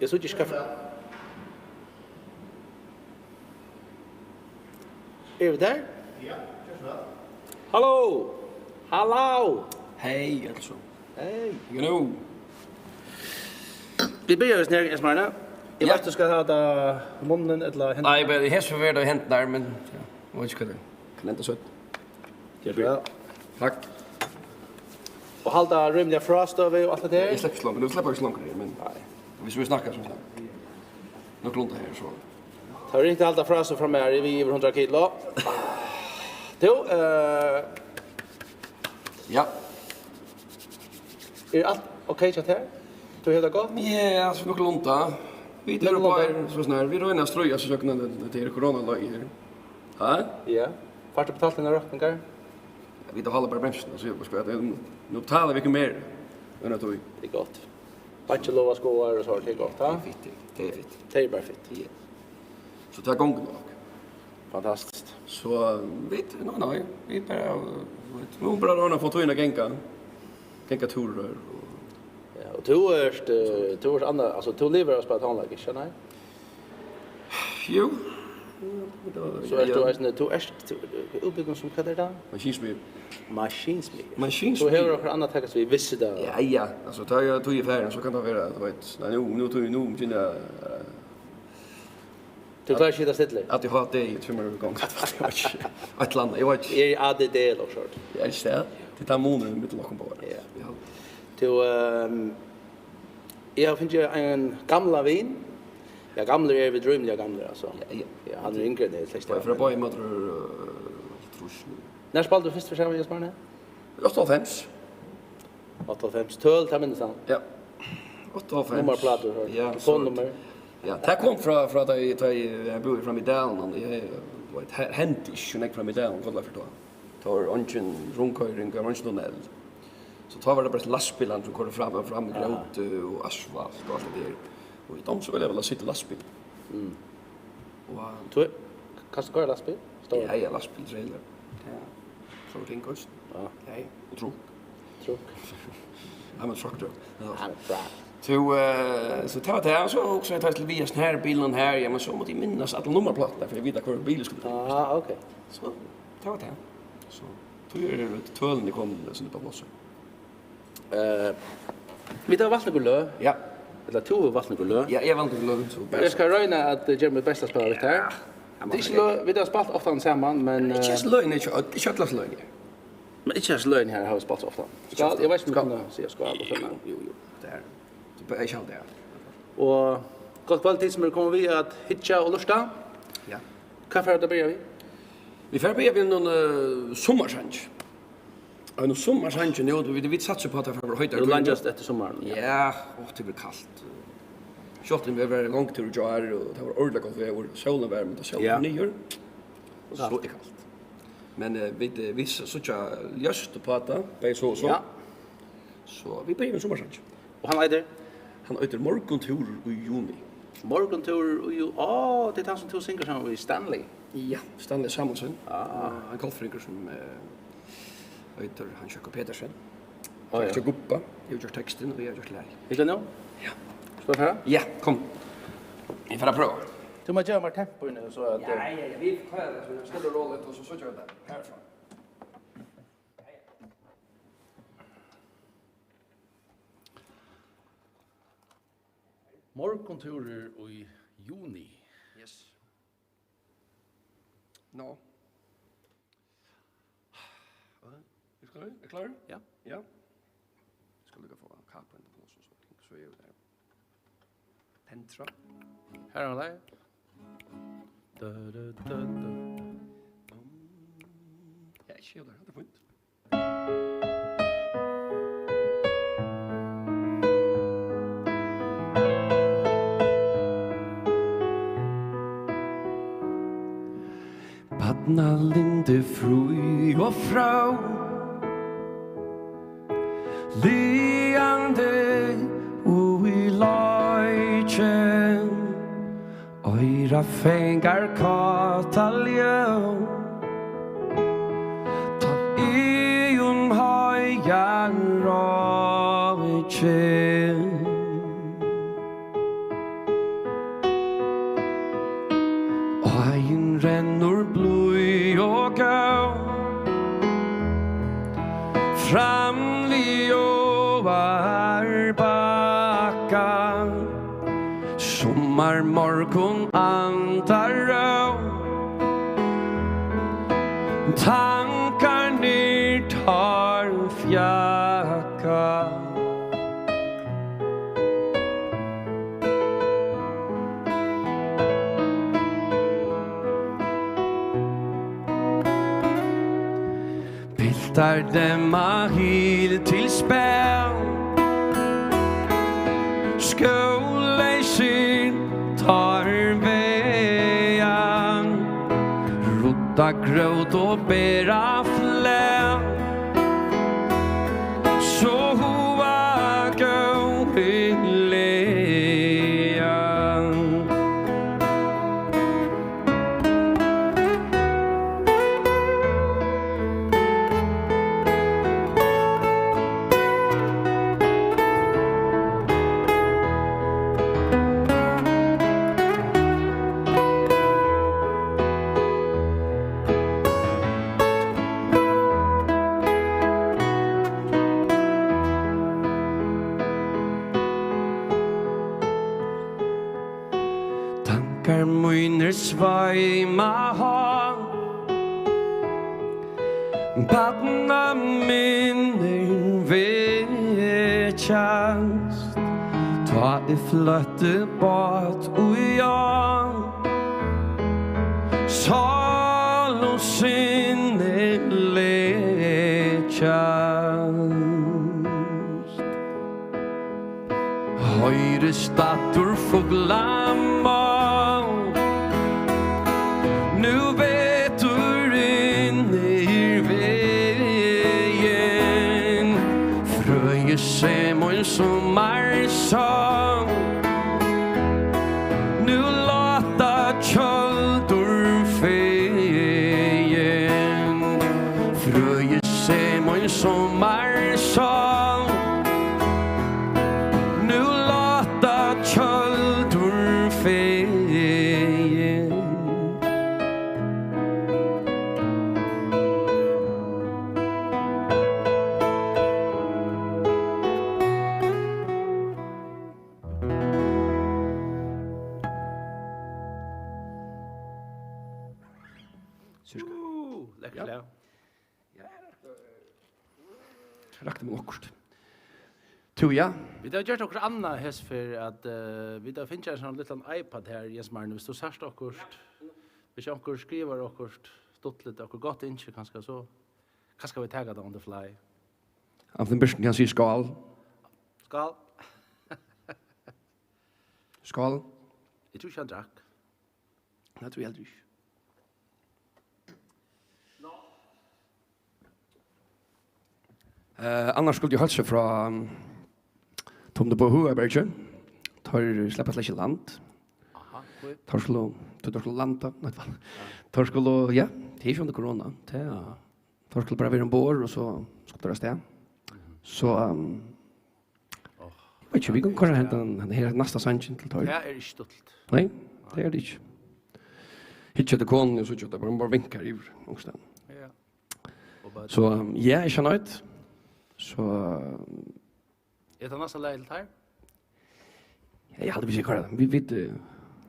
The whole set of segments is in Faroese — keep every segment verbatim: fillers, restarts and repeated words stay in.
Eg síggi ikki, hvat... Eru vit har? Ja, ger so væl. Halló! Halló! Hey, øll so. Hey. You know. Vit byrja við snær, Esmarna. Eg... Ja. Veit, tú skal hava tað í munnin ella hendurnar. Nei, men hesa ferð verður tað hendurnar, men ja, eg veit ikki hvat tað er. Kann enda seinni. Ger so væl. Takk. Og halda rímiliga frástøðu og alt tað har. Eg sleppi ikki longur, nú sleppi eg ikki longur, men... Nei. Viss vit snakka sum snakka. Nøkulunda her, so. Tað er ringt at halda frástøðu frá mær, eg vegi yvir hundrað kilo. Tú, eh... Ja. Er alt ok hjá tær? Tú hevur tað gott? Ja, altso, nøkulunda. Vit eru... Nøkulunda. Bara, so snart, vit royna at stríðast ígjøgnum hetta her koronalagið her. Ha? Ja. Fært tú betalt tínar rokningar? Ja, vit halda bara bremsuna, so eg bara skal, nú, nú betala vit ikki meir enn at... Tað er gott. Bankin lovar skógar og so, tað er gott, ha? Tað er fitt, tað er fitt. Tað er bara fitt. Ja. So tað gongur nokk. Fantastiskt. So, vit, nei, nei, vit bara, vit, nú bara royna at fáa tíðina at ganga, ganga túrar og... Ja, og tú ert, eh, tú ert annað, altso, tú livir av at spæla tónleik, ikki, nei? Jú. So ert tú eisini, tú ert, tú, útbúgvin sum, hvat er tað? Maskinsmiður. Maskinsmiður. Maskinsmiður. Tú hevur okkurt annað at takast við, viss tað. Ja, ja. Altso, tá eg, tá eg eri farin, so kann tað vera, tú veit, nei, nú, nú, nú, nú begynni eg, eh, Tú klárar ikki at sita stilla? A D H D í tvær mánaðir í gongd. Eitt ella annað, eg veit ikki. Eg eri A D D ella okkurt. Eg elski tað. Tað er tann munurin millum okkum báðar. Ja. Ja. Tú, ehm, eg havi fingið ein gamlan vin. Ja, gamlir eru vit, rímiliga gamlir, altso. Ja, ja. Ja, hann er yngri enn eg, slett. Eg fari at báða ímóti, øh, trýss nú. Nær spældi tú fyrst fyri saman, Jens Marni? Áttaoghálvfems. Áttaoghálvfems. Tøl, tað minnist hann. Ja. Áttaoghálvfems. Nummarplátur, ja, telefonnummar. Ja, tað kom frá, frá tá eg, tá eg, eg búði frammi í Dalinum. Eg, eg veit, he-, hendi ikki so nógv frammi í Dalinum, Kollafjørð tá. Tá var eingin rundkoyring, var eingin tunnil. So tá var tað bara lastbilar sum koyrdu fram og fram, ja, grót og asfalt og alt tað har. Og eg dámdi so væl at sita í lastbil. Mm. Og, eh, tú, kanst tú koyra lastbil? Stór? Ja, ja, lastbil, trailer. Ja. Stór ting, kanska. Ja. Ja, ja. Og trukk. Trukk. I'm a truck driver. Ja. I'm a truck. Tú, eh, so tað var tað, og so hugsaði eg, tá eg skuldi viga hesum her bilinum her, ja, men so mátti eg minnast allar nummarpláturnar, fyri at vita hvør bilur skuldi vera. Ah, ok. So, tað var tað. So, tí eru tølini komin, eh, so upp á pláss. Eh, vit hava valt nøkur løg. Ja. Ella tú hevur valt nøkur løg. Ja, eg havi valt nøkur løg, so... Eg skal royna at, eh, gera mítt besta at spæla við tær. Ja, tað er ikki løg, vit hava spælt ofta saman, men, ikki, eh, hesi løgini, ikki øll, ikki øll hesi løgini. Men ikki hesi løgini her hava vit spælt so ofta. Skál, eg veit ikki um vit kunnu siga skál og so, men... Jú, jú, jú, tað er, tú bara, eg haldi tað. Og gott kvøld, tit sum eru komin við at hyggja og lurta. Ja. Hvat fara vit at byrja við? Vit fara at byrja við einum, eh, summarsangi. Ein summarsangi nú, vit, vit satsa upp á, at tað fer at vera heitari tíðir. Nú leingjast eftir summarinum, ja. Ja, og tað verður kalt. Sjálvt um vit hava verið longri túr í gjár, og tað var ordiliga gott veður, sólin var, men tá sólin, ja, fer niður, so er kalt. Men, eh, vit, eh, vit s-, síggja ljóst upp á tað, bæði so og so. Ja. So vit byrja við summarsangi. Og hann eitur? Hann eitur Morguntúrur í juni. Morguntúrur í ju-, á, tað er tann, sum tú syngur saman við Stanley. Ja, Stanley Samuelsen. Ah. Ein kolfringur sum, eh, eitur Hans Jakob Petersen. Á, ja. Eg havi gjørt gubba, eg havi gjørt tekstin og eg havi gjørt lagið. Illa nú? Ja. Skal eg fara? Ja, kom. Eg fari at prøva. Tú mást geva mær tempo inni, so at... Ja, ja, ja, vit koyra tað, so stilla og róligt, og so síggja vit tað herfrá. Morguntúrur í juni. Yes. Nå. Hvat? Er du klar? Er du klar? Ja. Ja. Eg skal líka fáa kapan inn á pláss og so, so eg er der. Tendra. Her er hann live. Da, da, da, da. Ja, ikki her, tað er fínt. Barnalyndi frí og fró, ligandi og í leikin. Oyra fangar kátt ljóð, tá eg um heiðar ráki. Arbakka, summar morgun andarró, tankarnir teir fjakka. Piltar demma hil til spæl, skóleysir teir vega, rudda grót og bera fleyg, so huga góði lega. Tankar mínir sveima hátt, barnaminnir vekjast, tá eg fløtti bát í á, sál og sinni lekjast. Hoyrist aftur fuglamál, nú veturin er vegin, frøið sum ein summarsong, nú láta tjøldur fegin, frøið sum ein summarsong, nú láta tjøldur fegin. Sirka. Uh, lekkert, ja. Ja. Rakti meg okkurt. Tú, ja. Vit hava gjørt okkurt annað hesa ferð, at, eh, vit hava fingið ein sånn lítlan iPad her, Jens Martin, hvis tú sært okkurt, hvis onkur skrivar okkurt stuttligt, okkurt gott ynski kanska, so kanska vit taka tað on the fly. Antin Birsten kann siga skál. Skál. Skál. Eg trúði ikki, hann drakk. Nei, trúði eg heldur ikki. Eh, annars skuldi eg heilsa frá, um, Tumlebu Høgberg. Teir sleppa slett ikki í land. Aha, hví? Teir skulu, teir skulu landa, nei, hvat? Ja. Teir skulu, ja, tað er ikki undir korona. Tað er, teir skulu bara vera umborð, og so skulu teir avstað. Mhm. So, um, Eg veit ikki, vit kunnu koyra henda, henda her næsta sangin til teir. Tað er ikki stuttligt. Nei, tað er tað ikki. Hyggja eftir konuni og síggja, at tað bara, bara vinkar yvir onkustaðni. Ja. Og bara so, um, ja, eg kjenni eitt. So, um, er tað næsta lagið til teir? Ja, eg haldi, vit skal koyra tað. Vit, vit, eh,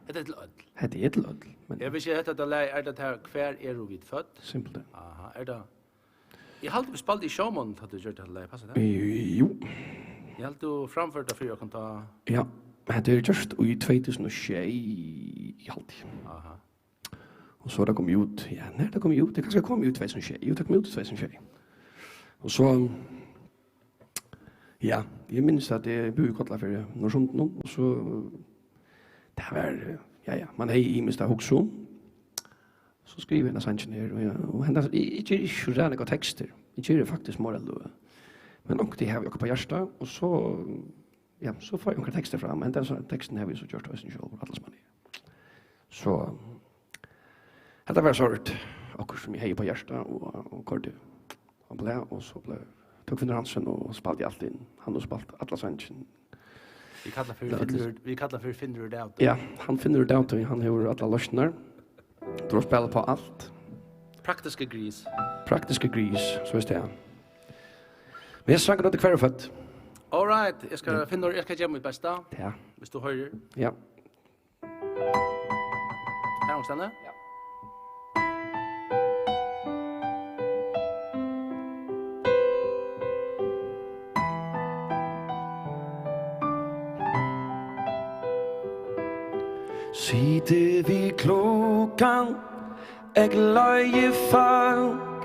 hetta er til øll. Hetta er til øll, men eg vil siga, hetta, hetta lagið, er tað her, Hvar eru vit fødd? Simpelthen. Aha, er tað Eg haldi, vit spældu í Sjómonnum, tá tú gjørdi hatta lagið, passar tað? Eh, jú. Eg haldi, tú framførdi tað fyri okkum tá. Ja, hetta er gjørt í tvey túsund og sjey, haldi eg. Aha. Og so er tað komið út, ja, nær er tað komið út? Tað er kanska komið út tvey túsund og sjey. Jú, tað kom út í tvey túsund og sjey. Og so, ja, eg minnist, at eg búði í Kollafirði, Norðursundinum, og so, tað var, ja, ja, man hevði ymiskt at hugsa um. So skrivi eg henda sangin her, og, ja, og henda, eg, eg geri ikki so ræðuliga tekstir. Eg geri faktiskt meira løg. Men onkuntíð havi eg okkurt á hjarta, og so, ja, so fái eg onkrar tekstir fram. Henda so, tekstin havi eg so gjørt eisini sjálvur, alla saman. So, hetta var so okkurt sum eg hevði á hjarta, og, og koyrdi á blað, og so bleiv, tók Finnur Hansen og spældi alt inn. Hann hevur spælt alla sangin. Vit kalla fyri Finnur, vit kalla fyri Finnur Dávdø. Ja, hann Finnur Dávdø, hann hevur allar loysnirnar. Tú spælir upp á alt. Praktiska grís. Praktiska grís, so veitst tú. Men hesin sangurin eitur Hvar eru vit fødd? All right, eg skal finna, eg skal gera mítt besta. Ja. Viss tú hoyrir. Ja. Her onkustaðni? Ja. Siti við klokkan, eg leiði fólk,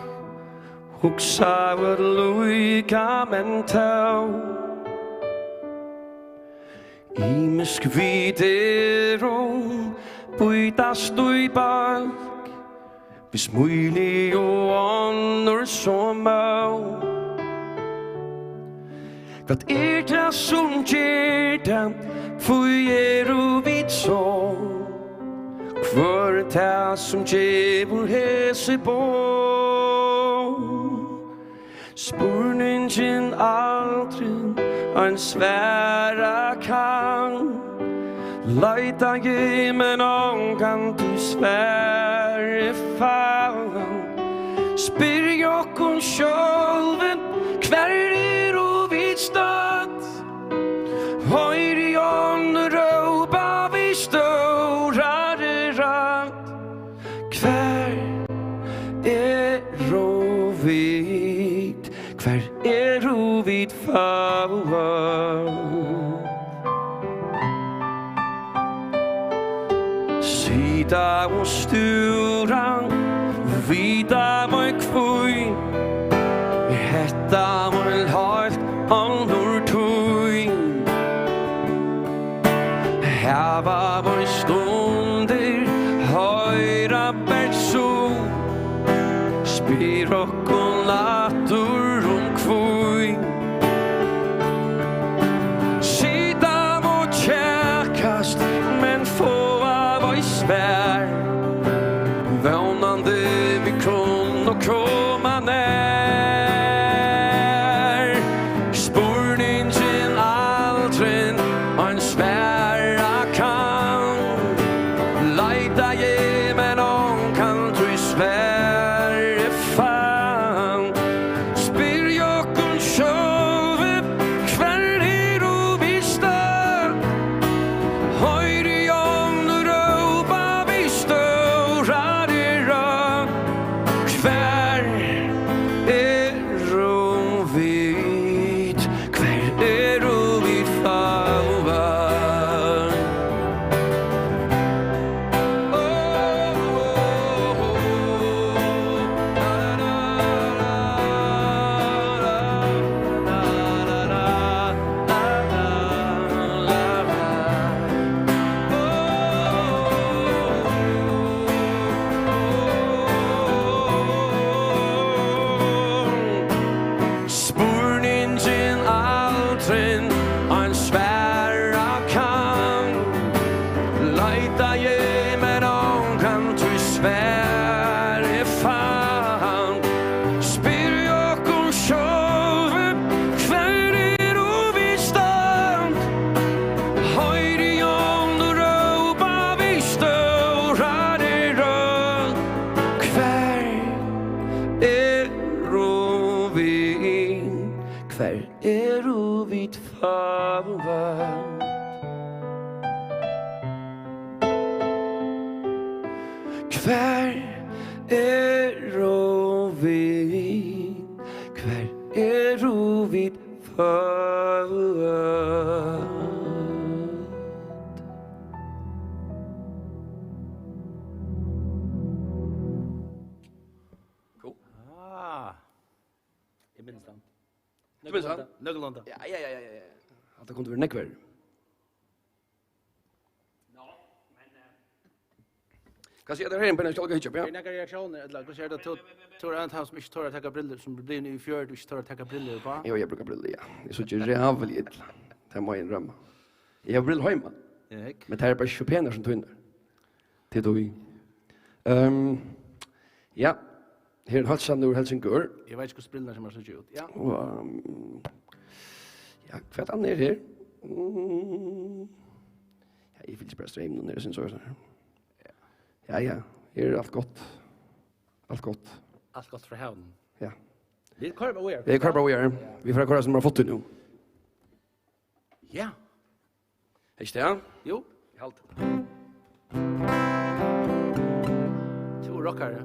hugsa øll líka, men tó. Ymisk vit eru, býtast í bólk, við smíli og onnur so móð. Hvat er tað, sum ger tað? Hví eru vit so? Hvør er tað, sum gevur hesi boð? Spurningin aldrin ein svara kann. Leitaði, men ongantíð svarið fann. Spyrja okkum sjálvum, hvar eru vit stødd? Hoyri onnur rópa við stórari rødd. Hvar eru vit? Hvar eru vit fødd? Sita og stúra, vita vit hví. Hetta var ein heilt onnur tíð. Hava vit stundir, hoyra bert sum spyr okkum aftur um hví. Sita og kjakast, men fáa vit svar. Vónandi vit kunnu koma nær. Spurningin aldrin ein svara kann. Leitaði, men ongantíð svarið fann. Spyrja okkum sjálvum, hvar eru vit stødd? Hoyri onnur rópa við stórari rødd. Hvar eru vit? Hvar eru vit fødd? Spurningin aldrin ein svara kann. Leitaði, men ongantíð svarið fann. Spyrja okkum sjálvum, hvar eru vit stødd? Hoyri onnur rópa við stórari rødd. Hvar eru vit? Hvar eru vit fødd? Hvar eru vit? Hvar eru vit fødd? Ah. Eg minnist hann. Tú minnist hann? Nøkulunda. Ja, ja, ja, ja, ja. Hatta kundi verið nógv verri. Nå, men, eh, hvat sigur tær her, Benny? Skal tú hyggja upp, ja? Er nakrar reaktiónir, ella hvussu er tað, tú, tú ert ein av teimum sum ikki torir at taka brillur, sum er blivin í fjøruti og ikki torir at taka brillur upp á? Jú, eg brúki brillur, ja. Eg síggi ræðuliga illa. Tað má eg innrømma. Eg havi brillur heima. Ja, ikki? Men tær eru bara ikki so penar sum tínar. Tað er tí. Ehm, ja. Her er ein heilsan úr Helsingør. Eg veit ikki, hvussu brillurnar hjá mær síggja út. Ja. Og, um, ja, hvat annað er her? Mm. Ja, eg fylgi bara streyminum her, eg synist, so er tað. Ja, ja, her er alt gott. Alt gott. Alt gott frá havinum. Ja. Vit koyra bara víðari. Vit koyra bara víðari. Vit fara at koyra sum bara fóttur nú. Ja. Hetta er. Jú, eg haldi. Tú er rokkari.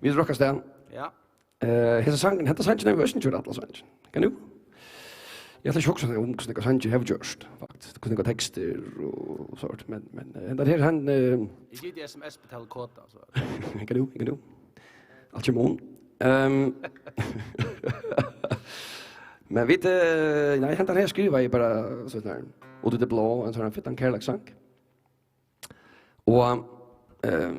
Vit rokka av stað. Ja. Eh, hesa sangin, hetta sangin hevur eisini gjørt alla sangin. Kann tú? Eg ætli ikki hugsa um hvussu nógvar sangir eg havi gjørt, faktiskt. Hvussu nógvar tekstir og sort, men, men, eh, hetta her, hann, eh, Eg giti S M S betala kvota, so. Kann tú, kann tú? Alt kemur um. Ehm, men vit, eh, nei, hendan her skrivaði eg bara, so, her, út í tað bláa, ein sånn fittan kærleikssang. Og, ehm,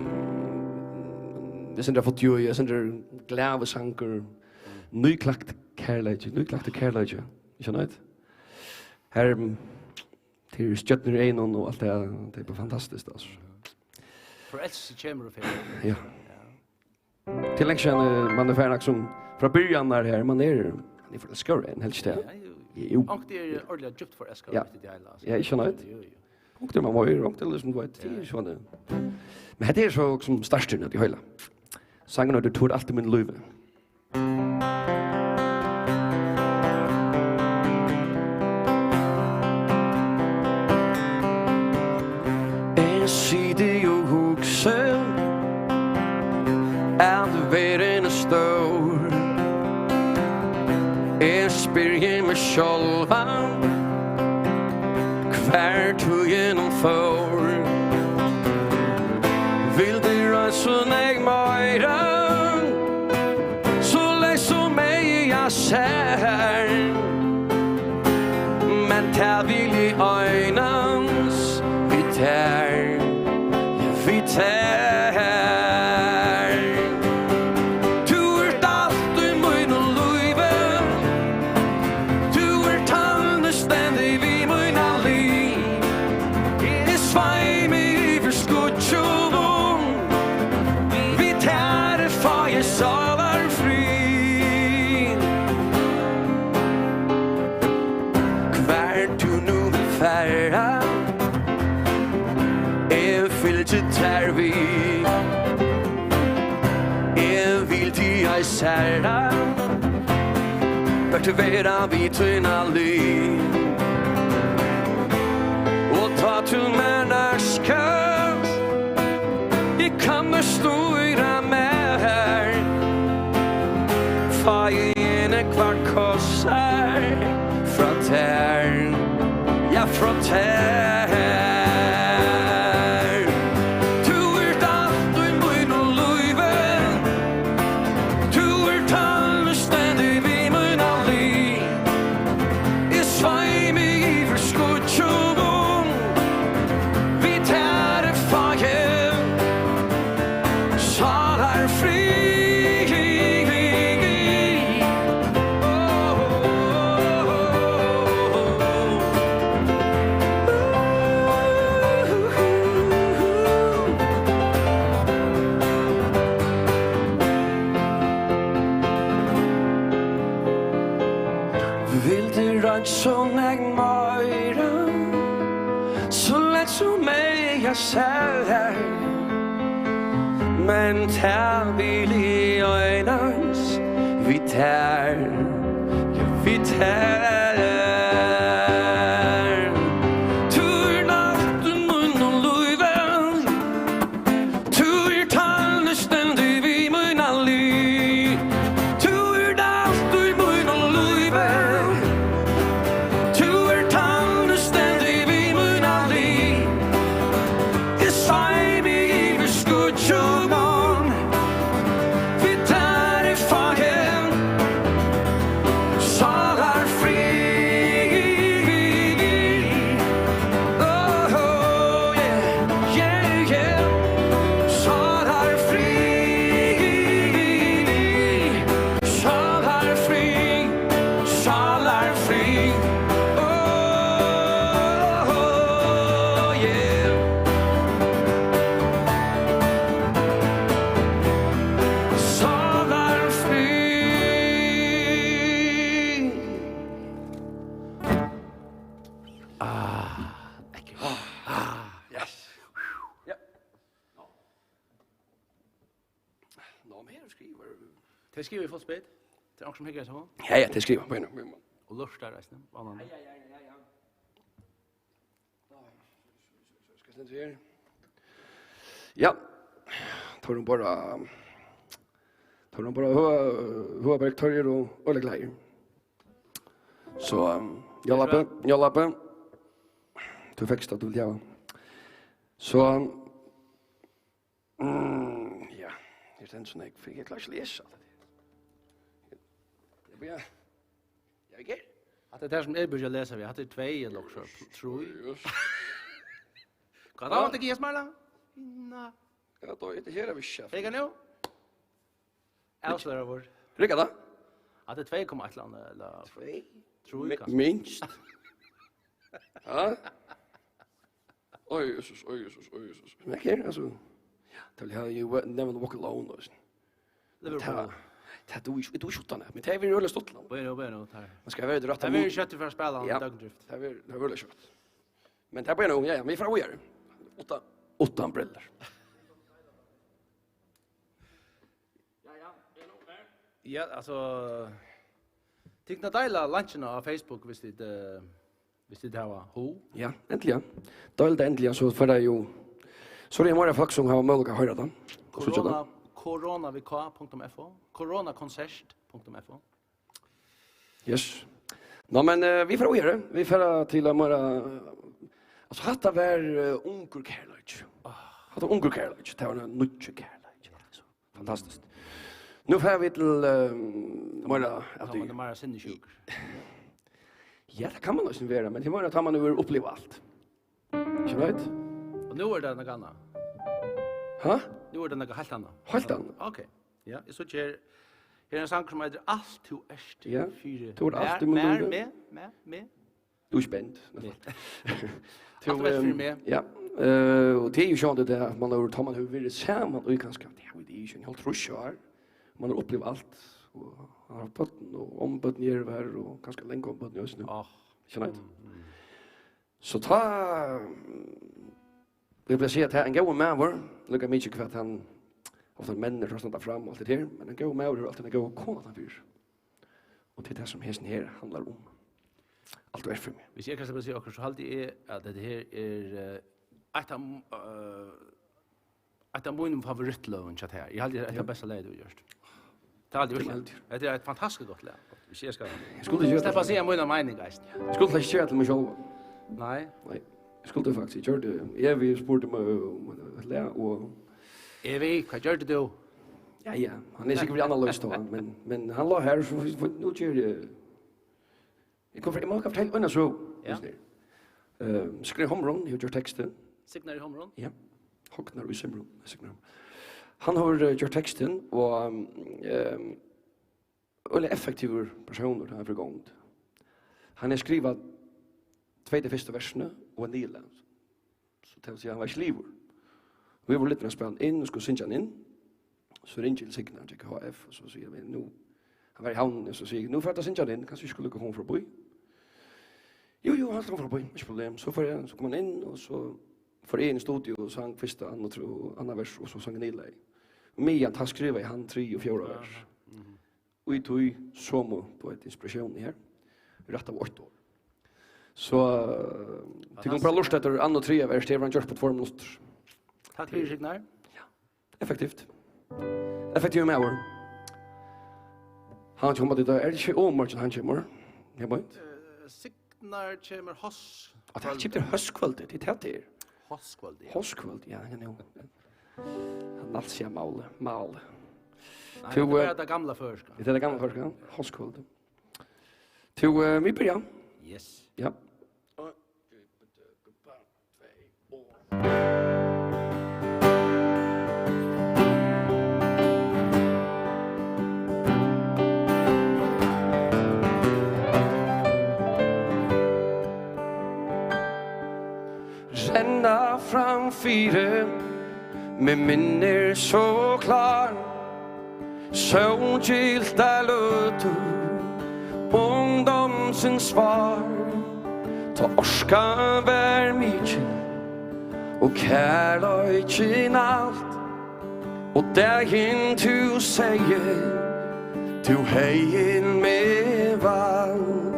eg sindi fótt jo, eg sindi glaður sangur, nýklakt kærleiki, nýklaktur kærleiki, ikki sant? Her, mm, til stjørnur í eygunum og alt det, det er bara fantastiskt, altså. Forelskelse kemur og fer. Ja. Ja. Til lenge siden, eh, man er ferdig, liksom, fra byrjan er her, man er, man er forelsket, en helst det. Ja, jo. Jo. Og det er ordentlig dypt forelsket, ja, mitt i det hele, altså. Ja, ikke sant? Jo, jo. Og det man må jo, og det er liksom, du vet, det er jo sånn, eh. Men det er så, som starten av det hele. Sangen, og du tror alt i min liv. Eg siti og hugsi, at verðin er stór. Eg spyrji meg sjálvan, hvar tíðin hon fór. Vildi roynt so nógv meira, soleiðis sum eiga sær. Men tað vil eg einans við tær, við tær. Tú ert alt í mínum lívi, tú ert tann, ið stendur við mína lið. Eg sveimi yvir skýggjunum, við tær fái eg sálarfrið. Hvar tú nú vilt fara, eg fylgi tær við. Eg vil tí ei sær, bert vera við tína lið. Og tá tú mær nærkast, eg kann ikki stýra mær, fái eg nógvar kossar frá tær, ja, frá tær. Tú ert alt í mínum lívi, tú ert tann, ið stendur við mína lið. Eg sveimi yvir skýggjunum, við tær fái eg sálarfrið. Vildi roynt so nógv meira, so langt sum eiga sær. Men tað vil eg einans við tær, ja, við tær. Tú ert alt í mínum lívi, tú ert tann, ið stendur við mína lið. Tú ert alt í mínum lívi, tú ert tann, ið stendur við mína lið. Eg sveimi yvir skýggjunum, við tær fái eg sálarfrið. Oh, yeah, yeah, yeah. Sálarfrið, sálarfrið, sálarfrið. Oh, yeah. Sálarfrið. Ah, ekkert. Ah, yes. Ja. Ná, men her skrivar. Tey skriva í full speed. Tað er onkur sum hyggur eftir honum. Ja, ja, tey skriva. Bíða nú, bíða nú. Og lurtar eisini, vónandi. Ja, ja, ja, ja, ja. Stendur her. Ja. Tórunn Bára, Tórunn Bára Hø-, Høgberg, teir eru øgiliga glaðir. So, um, Jálabbi, Jálabbi. Tú fekst tað, tú vildi hava. So, um, mm, ja, her stendur so nógv, eg klári ikki at lesa alt hetta. Ja, ja. Ja, eg ger. Hatta er tað sum eg byrji at lesa við. Hatta er tvey ella okkurt, trý. Hvat var tað, Jesmarla? Ná. Ja, tá er tað her, vit sjá. Hygg nú. Avsløra vár. Riggar tað? Hatta er tvey komma eitt ella annað, ella tvey? Trý, mi-, kanska. Minst. Ja. Oj, Jesus, oj, Jesus, oj, Jesus. Men her, altso, ja, tað vil eg hava, you will never walk alone, altso. Liverpool. Tað, tað, tú, tú skjuttar ned, men tað er øgiliga stuttligt. Bueno, bueno, tað er. Man skal vera í rætta. Tað er mood. Skjótt fyri at spæla. Ja. Døgndrift. Tað er, tað er øgiliga skjótt. Men tað er bara nú, ja, ja, vit fara víðari. Uttan, uttan brillur. Ja, altso, tit kunnu deila linkini á Facebook, viss tit, eh, viss tit hava hug. Ja, endiliga. Deil tað endiliga, so fer tað jú, so er tað meira fólk sum hava møguleika at hoyra tað. Og síggja tað. Korona, korona við K punktum F O, koronakonsert punktum F O. Yes. Nå, men, eh, vit fara víðari. Vit fara til at meira, eh, altso, hatta var, eh, ungur kærleiki. Hatta var ungur kærleiki. Tað var ein nýggj kærleiki. Fantastiskt. Nú fara vit til, eh, meira av tí. Tá man er meira sinnissjúkur. Ja, tað kann man eisini vera, men tað er meira, tá man hevur upplivað alt. Ikki veit? Og nú er tað nakað annað. Ha? Nú er tað nakað heilt annað. Heilt annað. Ok. Ja, eg síggi her. Her er ein sangur sum eitur Alt tú ert fyri mær, mær, meg, meg, meg. Tú ert spent. Meg. Alt tú ert fyri meg. Ja. Eh, og tað er jú sjálvandi tað, at man hevur, tá man hevur verið saman í kanska, ja, veit eg ikki, ein hálvtrýss ár. Man hevur upplivað alt. Og hann hevur børn, og ombørn eru har, og kanska langombørn í eisini. Áh. Ikki neitt? Mm, mm. So tá, mm, eg vil siga, at ein góður maður, líka mikið hvat hann, ofta menn eru, standa fram og alt tað har, men ein góður maður hevur altíð eina góða konu uttanfyri. Og tað er tað, sum hesin her handlar um. Alt tú ert fyri meg. Viss eg kanska skal siga okkurt, so haldi eg, at hetta her er, eh, eitt av, eh, eitt av mínum favorittløgum hjá tær. Eg haldi, hetta er besta lagið, tú hevur gjørt. Tað haldi eg virkiliga. Tað haldi eg. Hetta er eitt fantastiskt gott lag. Viss eg skal sleppa at siga mína meining, eisini. Eg skuldi slett ikki gera tað til meg sjálvan. Nei. Nei. Eg skuldi faktiskt, eg gjørdi, Evi spurdi meg um eitt lag, og Evi, hvat gjørdi tú? Ja, ja, hann er sikkurt við annan list, hann, men, men hann lá har, so, so nú geri eg Eg kom frá, eg má fortelja eina søgu, ja. Eisini. Eh, Signar í Hamrun hevur gjørt tekstin. Signar í Hamrun? Ja. Hognar í Simrun, Signar í Hamrun. Hann hevur, eh, gjørt tekstin, og, ehm, øgiliga effektivur persónur, hann er fyri gongd. Hann hevur skrivað tvey tey fyrstu versini og ein niðurlag. So tað vil siga, hann var ikki liðugur. Vit vóru lidnir at spæla inn og skuldu syngja hann inn. So ringi eg til Signar, hann gekk í H F, og so sigi eg, "Men nú," hann var í Havn, og so sigi eg, "Nú fara vit at syngja hann inn, kanst tú ikki skulu koma forbi?" "Jú, jú, hann skal koma forbi, ikki problem." So fór eg, so kom hann inn, og so fór eg inn í studio og sang fyrsta, annað, tru-, annað vers, og so sang eg niðurlagið. Meðan tá skrivaði hann triðja og fjórða vers. Aha, mhm. Og í tí somu, tú veit, inspiratiónini her. Rætt av eitt ár. So, eh, tit kunnu bara lurta eftir annað og triðja vers, tað hevur hann gjørt á tveir minuttir. Takk fyri, Signar. Ja. Effektivt. Effektivur maður. Hann kemur til, er tað ikki í morgin hann kemur? Ja, beint. Eh, Signar kemur hós-, At hann kemur hóskvøldið, tað er tað, tað er. Hóskvøldið, ja. Hóskvøldið, ja, ja, jú. Hann alt sigur mál, mál. Nei, tú, tað er eh, bara tað gamla føroyska. Tað er tað gamla føroyska, hóskvøldið. Tú, eh, vit byrja. Yes. Ja. Renna framfyri meg minnir so klár. Sólgyltar løtur ungdómsins vár, tá orkan var mikil og kærleikin alt, og dagin tú segði, tú hevði meg vald.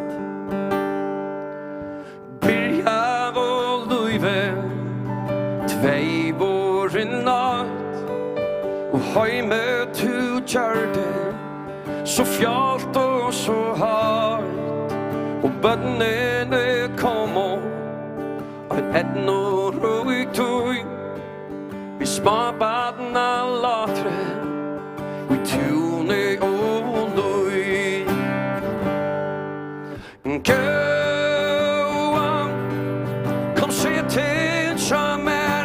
Byrjaðu lívið Hey, vorin nátt og heimið tú gjørdi, so fjalt og so heitt, og børnini komu, ein eydnurík tíð, við smábarnalátri, við túni og líð. Góða, kom, set teg hjá mær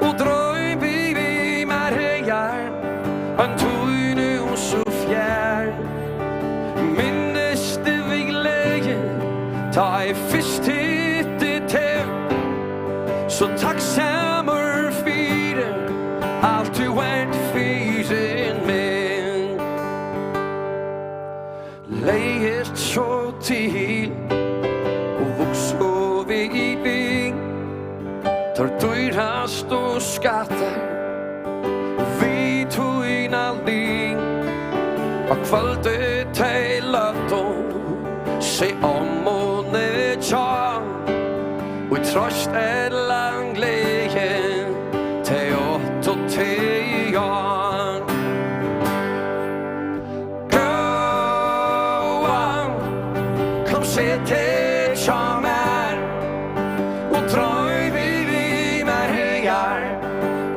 og droym við, við mær, hagar, ein tíð nú so fjær. Minnist við gleði, tá eg fyrst hitti teg, so takksamur fyri alt tú ert fyri meg. Legðist so til og vuksu vit, teir dýrastu skattar við tína lið. Á kvøldi tey løgdu seg ommuni hjá, og í trøst ella gleði tey áttu teg á. Góða, kom, set teg hjá mær og droym við, við mær, hagar,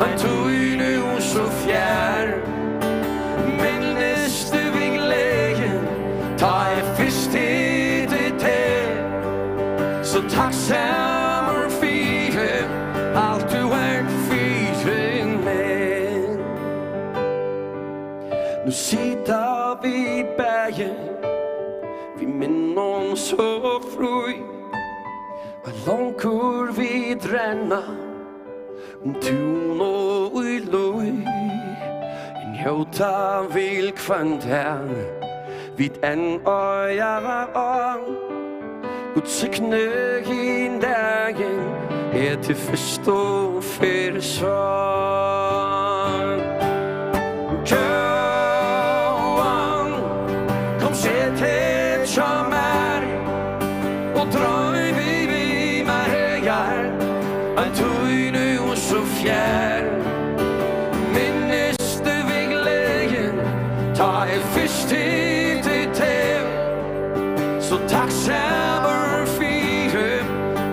ein tíð nú so fjær. Minnist við gleði, tá eg fyrst hitti teg, so takksamur fyri alt tú ert fyri meg. Nú sita vit bæði við minnum so frí, og longur vit renna um tún og í lí. Njóta vil hvønn dag vit enn eiga á. Gud signi hin dagin, er til fyrstu ferð sá. Góðan, kom, set teg hjá mær og droym við, við mær, hagar, ein tíð nú so fjær. Minnist við gleði, tá eg fyrst hitti teg, so takksamur fyri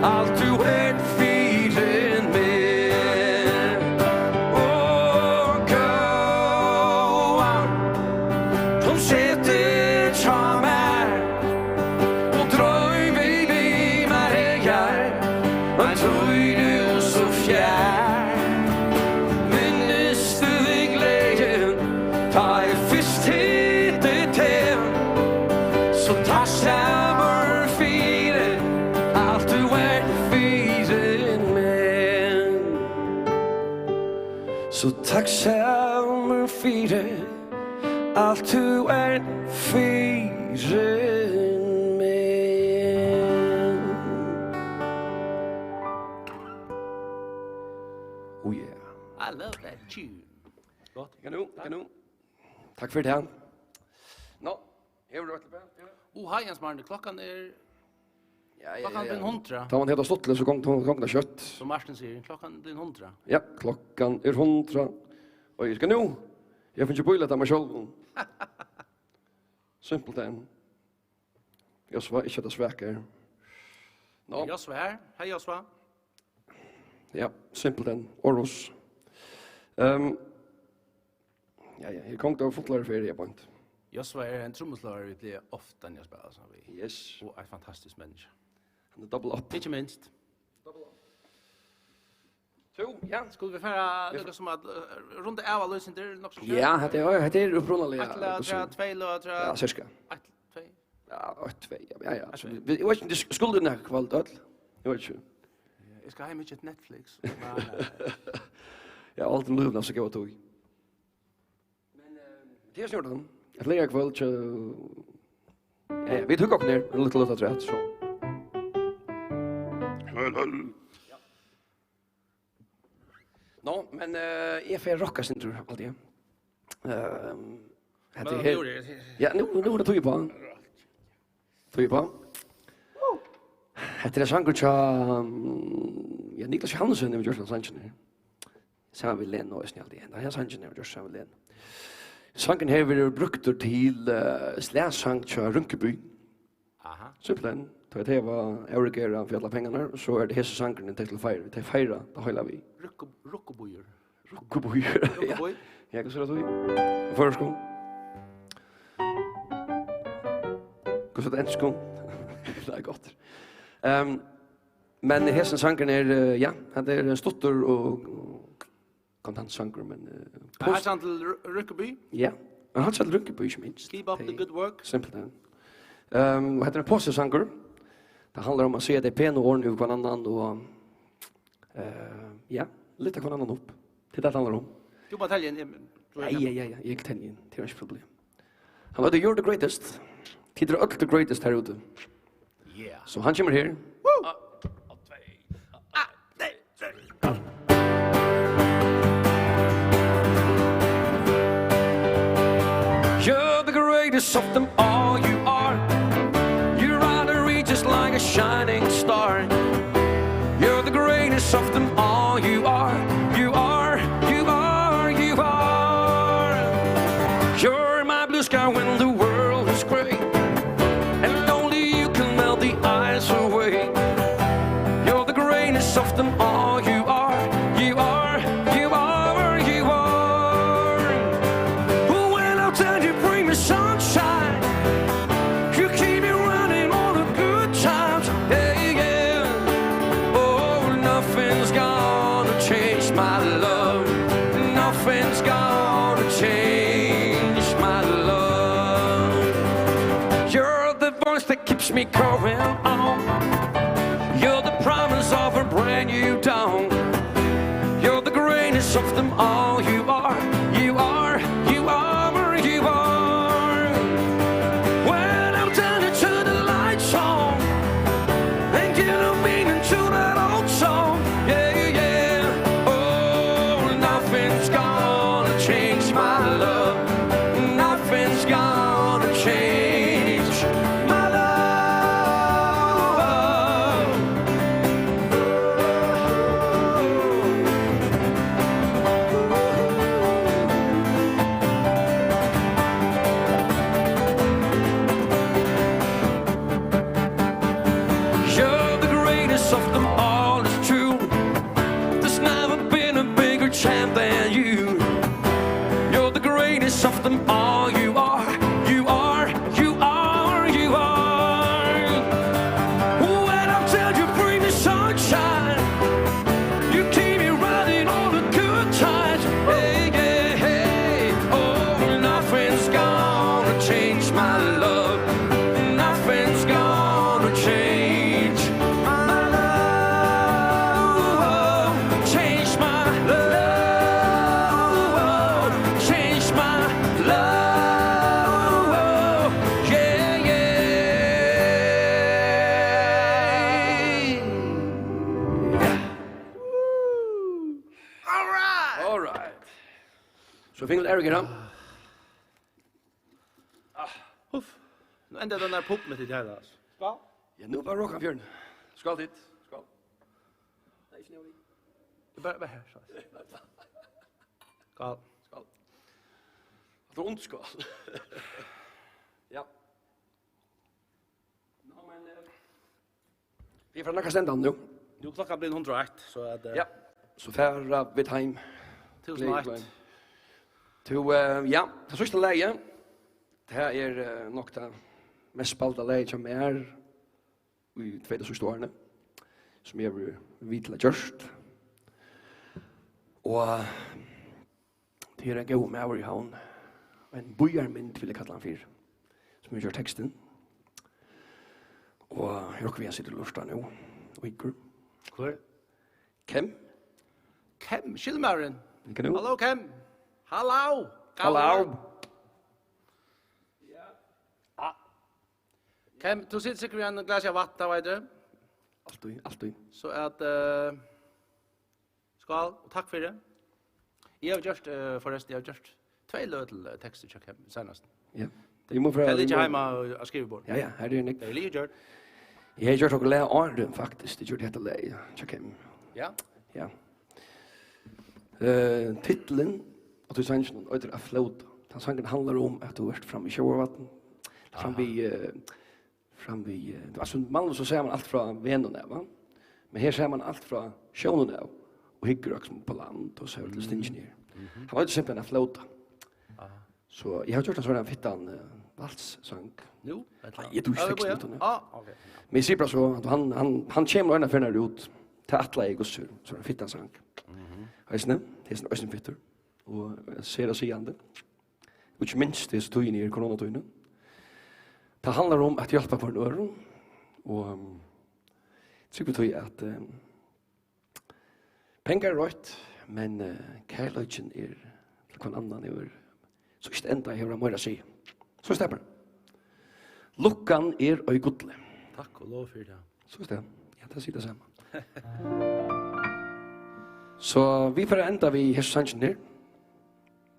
alt tú ert fyri meg. Ó, góðan, kom, set teg hjá mær og droym við, við mær, hagar, ein tíð nú so fjær. Minnist við gleði, tá eg fyrst hitti teg, so takksamur fyri alt tú ert fyri meg. So takksamur fyri alt tú ert fyri meg. Oh yeah. I love that tune. Gott. Kan du, kan du. Takk fyri tað. Nå, hevur tú eitt til? Ó, hei, Jens Martin, klokkan er, ja, ja, klokkan er blivin hundrað. Tá man hevur stuttligt, so gongur, tá gongur tað skjótt. Sum Martin sigur, klokkan er blivin hundrað. Ja, klokkan er hundrað. Og eg skal nú, eg fái ikki bílætt av mær sjálvum. Simpelthen. Josva, ikki at tað svakar. Nå. Josva her. Hei, Josva. Ja, simpelthen. Orus. Ehm, ja, ja, her kom tað fullari ferð, ja, point. Josva er ein trummusláari, vit plaga ofta at spæla saman við. Yes. Og eitt fantastiskt menniskja. Hann er double up. Ikki minst. Double up. So, ja. Skulu vit fara, vit líka sum at, eh, runda av, Aloysius, tað er nokk so skjótt. Ja, hetta er, hetta er upprunaliga. Eitt til at, tvey til at, ja, sirka. Eitt, tvey. Ja, eitt, tvey, ja, ja, ja. Eitt, so tvey. Vit, eg veit ikki, um tað skuldi nakað kvøld, øll. Eg veit ikki. Ja, eg skal heim og hyggja Netflix. Ja, alt um lívið, so góða tíð. Men, eh, tað er snart, at leygarkvøld, eh, ja, ja, vit hugga okkum her, ein lítlan løtu afturat, so. Høl, høl. Nå, men, eh, eg fer rokka eitt sindur, alt í. Ehm, hetta her. Ja, nú, nú er tað tíð uppá. Tíð uppá. Hetta er ein sangur hjá, mm, ja, Niklas Johansen hevur gjørt hann sangin her. Saman við Lenu eisini, haldi eg. Nei, hann sangin hevur gjørt saman við Lenu. Sangurin hevur verið brúktur til, eh, slagsang hjá Rinkeby. Aha. Simpelthen. Tá tey hava avregerað fyri allar pengarnar, so er tað hesin sangurin, tey til at feira. Tey feira tað heila við. Rukku-, Rukkubýur. Rukkubýur. Ja. Rukkubý. Ja, hvussu er tað? Á føroyskum. Hvussu er tað á enskum? Tað er gott. Ehm, men hesin sangurin er, eh, ja, hann er stuttur og, og kontantsangur, men, eh, post- Hann er til Ru-, Rukkubý? Ja, hann er til Rukkubý, ikki minst. Keep up the good work. Simpelthen. Ehm, og hetta er ein positiv sangur. Tað handlar um at siga tey penu orðini yvir hvønn annan og, eh, ja, lyfta hvønn annan upp. Tað er tað, tað handlar um. Tú má telja inn, men Ja, ja, ja, ja, eg telji inn. Tað er ikki problem. Hann var, "You're the greatest." Tit eru øll the greatest her úti. Yeah. So hann kemur her. Woo! You're the greatest of them all, you are. You run the reaches like a shining star. You're the greatest of them all, you are. You are, you are, you are. You're my blue sky when the world is gray. And only you can melt the ice away. You're the greatest of them all. You are, you are, you are, you are. When out and you bring me sunshine. You keep me running on the good times. Yeah, yeah. Oh, nothing's gonna change my love. Nothing's gonna change my love. You're the voice that keeps me going on. You're the promise of a brand new dawn. You're the greatest of them all. You are, you are, you are, you are. When I'm turning to the light song, and you don't mean into that old song. Yeah, yeah. Oh, nothing's gonna change my love. Nothing's gonna change my love. You're the greatest of them all, it's true. There's never been a bigger champ than you. You're the greatest of them all. You are, you are, you are, you are. When I'm down, you bring the sunshine. You keep me running on the good times. Hey, hey, hey. Oh, nothing's gonna change my love. Nothing's gonna change my love. Change my love. Change my love. Yeah, yeah. All right. All right. So fingu vit Eric her. Uff. Nú endaði tann har pub mitt í dag, altso. Skál. Ja, nú bara rokka fjøruna. Skál tit. Skál. Nei, ikki nú. Bara, bara her, so. Skál. Skál. Hatta var undirskál. Ja. Nú, men, eh, vit fara nakað stenda nú. Nú er klokkan blivin hundrað og eitt, so at, eh, ja, so fara vit heim. Túsund og eitt. Gleðilig heim. Tú, eh, ja, tað síðsta lagið. Tað er, eh, nokk tað mest spælda lagið hjá mær í tvey túsund síðstu árini, sum eg havi verið við til at gjørt. Og tað er ein góður maður í Havn, ein býarmynd, vil eg kalla hann fyri, sum hevur gjørt tekstin. Og eg rokni við, hann situr og lurtar nú, og hyggur. Hvør? Kem. Kem, skilmaðurin. Ikki nú? Halló, Kem. Halló. Halló. Ja. Ah. Kem, tú situr sikkurt við einum glasi av vatn, tað veit eg. Altíð, altíð. So at, eh, skál og takk fyri. Eg havi gjørt, eh, forresten, eg havi gjørt tvey løg til, eh, tekstir hjá Kem seinast. Ja. Tey liggja heima á, á skriviborðinum. Ja, ja, her er nógv. Tað er liðugjørt. Eg hevði gjørt okkurt lag áðrenn, faktiskt. Eg gjørdi hetta lagið, hjá Kim. Ja. Ja. Eh, titulin á tí sanginum eitur At flóta. Tann sangurin handlar um, at tú ert fram við sjóvarvatn, fram við, eh, fram við, eh, altso, vanliga so sær mann alt frá vegnum av, va? Men her sær mann alt frá sjónum av og hyggur akkurát sum upp á land og sær til stingin her. Hann eitur simpelthen At flóta. So eg havi gjørt ein sånn fittan, eh, valssang. Nú? Ella? Nei, eg dugi Ja, seks bíða. Minuttir nú. Ah, ok. Men eg sigi bara so, at hann, hann, hann kemur eina ferð út. Tað ætlaði eg, hvussu, so ein fittan sang. Mhm. Eisini, hesin er eisini fittur. Og, eh, sera sigandi. Og ikki minst, hesa tíðina í koronatíðini. Tað handlar um at hjálpa hvørjum øðrum. Og, um, trúgvi tí at, um, pengar eru eitt, men, eh, kærleikin er til hvønn annan hevur, so ikki enda hevur hann meira at siga. So er tað bara. Lukkan er í gulli. Takk og lov fyri tað. So er tað. Ja, tað sigur tað sama. So vit fara at enda við hesum sanginum her.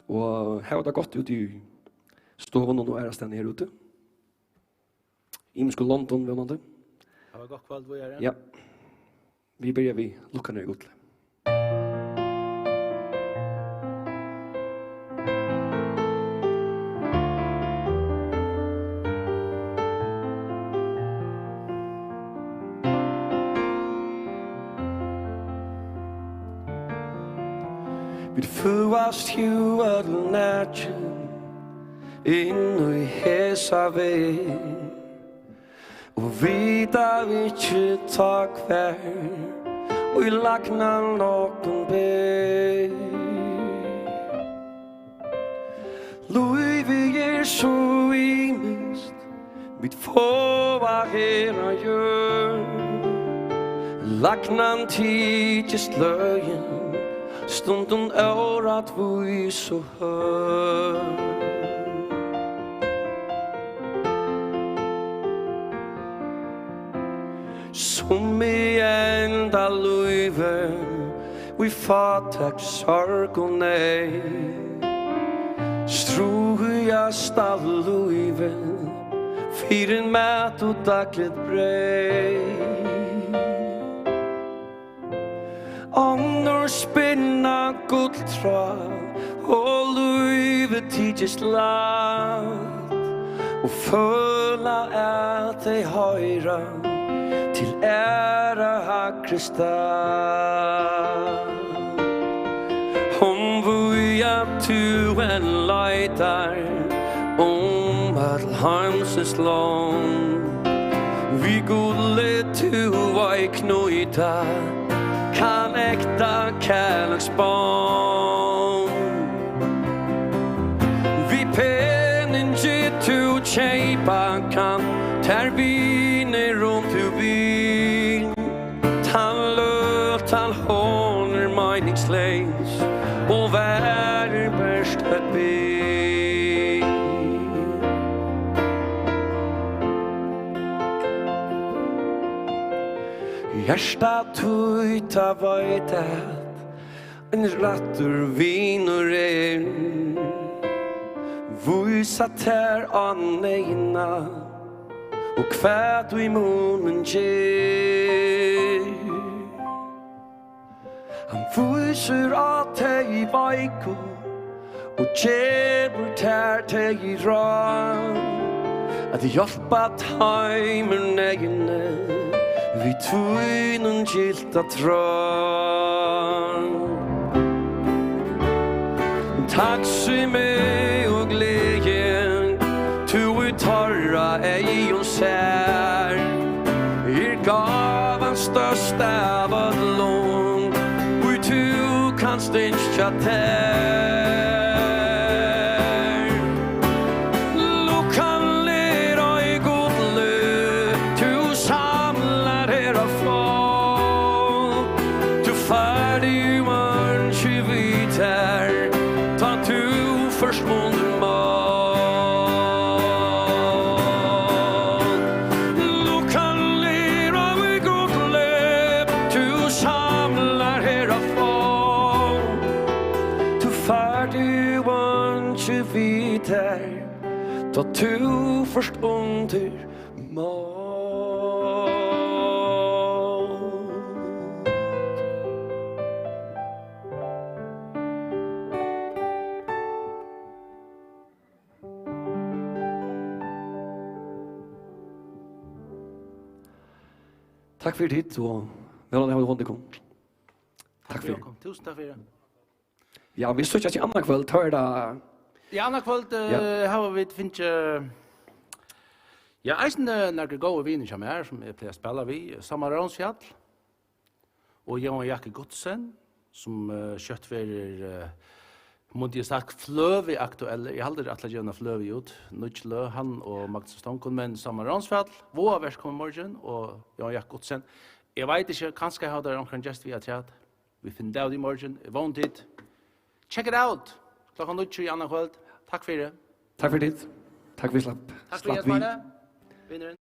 Og hava tað gott úti í stovunum og aðrastaðni her úti. Ymisku londum, vónandi. Hava gott kvøld, víðari. Ja. Vit byrja við Lukkan er í gulli. Vit føðast jú øll nakin inn í hesa verð, og vita ikki tá, hvar í lagnan okkum ber. Lívið er so ymiskt, vit fáa her á jørð. Lagnan tykist løgin, stundum órættvís og hørð. Summi enda lívið í fátækt, sorg og neyð, stríðast av lívið fyri mat og dagligt breyð. Onnur spinna gulltráð og lívið tykist lætt, og føla, at tey hoyra til aðra hægri stað. Um víða tú enn leitar um øll heimsins lond, við gulli tú ei knýta kann ekta kærleiksbond. Við peningi tú keypa kann tær vinir, um tú vil. Tann løtan, hon er meiningsleys og varir bert eitt bil. Hjarta títt, tað veit, at ein rættur vinur er, vísa tær á neyðina og hvat í munin ger. Hann vísir á tey veiku og gevur tær tey ráð, at hjálpa teimum neyðini við tínum gilda tráð. Takksemi og gleði, tú í teirra eygum sær, er gávan størst av øllum, ið tú kanst ynskja tær. Lukkan er ei gulli, tú samlar her á flóð. Tú fært jú einki við tær, tá tú fert mundir mál. Lukkan er ei gulli, tú samlar her á flóð. Tú fært jú einki við tær, tá tú fert undir mál. Takk fyri tíð og vónandi hava vit funnið tykkum. Takk fyri. Túsund takk fyri. Ja, vit síggjast í annað kvøld, tá er tað Ja, annað kvøld uh, hava vit fingið Ja, eisini uh, nakrir góðir vinir hjá mær sum eg plagi at spæla við, Sámal Rónsfjall og Jóhan Jakke Guttsen, sum uh, skjótt verður uh, mundi eg sagt fløvi aktuellir. Eg haldi at ætla at geva eina fløvi út, nýggj løg, hann og Magnus Stongun, men Sámal Rónsfjall, váðavert kemur í morgin og Jóhan Jakke Guttsen. Eg veit ikki, kanska hava teir onkran gest við afturat. Vit finna út av tí í morgin. Eg vóni tit check it out klokkan níggju í annað kvøld. Takk fyri. Takk fyri tíð. Takk fyri slapp. Takk fyri Slapp við. At Vinurin.